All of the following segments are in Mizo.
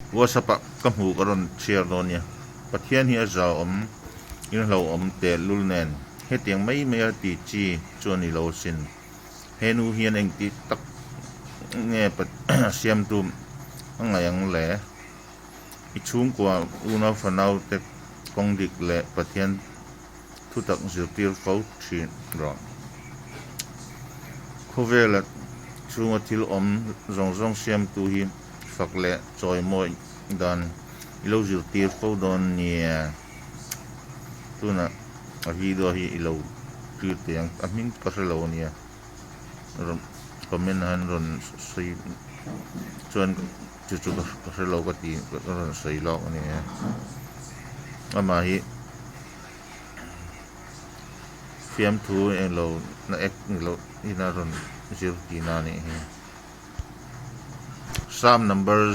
WhatsApp ah ka hmuh ka rawn chhiar dawn nia. Pathian hi a zahawm in hlauhawm tehlul nen hetiang mai mai a ti chi chu a ni lo asin. He nu hian engti tak nge siamtu a ngaih ang le? I chhungkua unau fanau te kawng dik leh Pathian thutak zirtir fo thin rawh. Khawvela chhunga thil awm zawng zawng siamtu hi fak leh chawimawi dan i lo zirtir fo dawn nia. Tunah a video hi i lo clear thei ang a hming ka hre lo ania rawn comment ah hian rawn sawi chuan chu chu ka hre lo ka ti ka rawn sawi lawk a ni e amah hi fiamthu englo na ek ni loh in a rawn zir tihna a nih hi Psalm number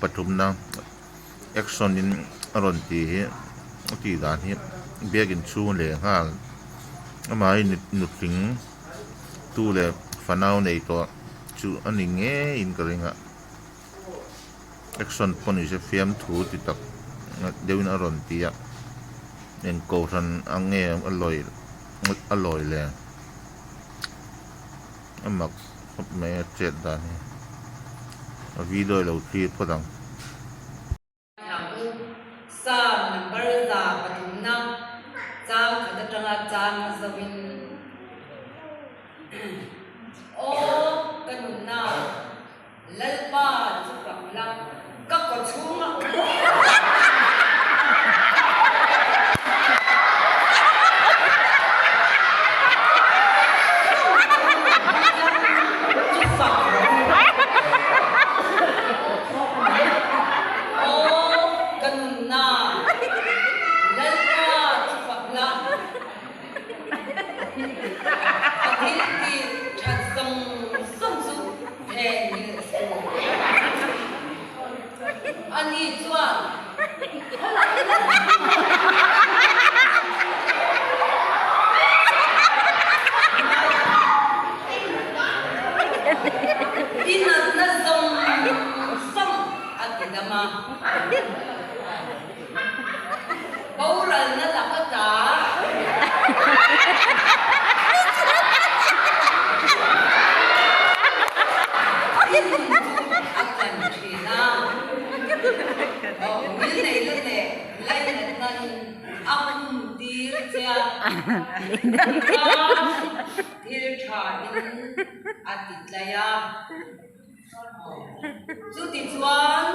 3 na. Action in a rawn tih hi a tih dan hi biakin chhung leh nghal amah hi nutling tu leh fanau nei tawh chu a ni ngeiin ka ring a action pawh ni se fiamthu ti tak deuhin a rawn ti a eng kohhran ang nge a lawi a lawi le a mak khawp mai a chet dan hi a video i lo thlir phawt ang. Thlang u, Psalm number 3 na chang khat atanga chang a zoin Aw ka nunna, Lalpa chu fak la, ka kaw chhunga awm. Chu fak rawh. Aw ka nunna, Lalpa chu fak la, a thil tih that zawng zawng chu phen nghilh suh. Ani chuan I natna zawng zawng a ti dam a. Boralna lak a ta. I nun chu a tlan thin a. Ngil neihna leh lainatnain a hun tir che a. Tikhan thil thain a ti tlai a. Chutichuan.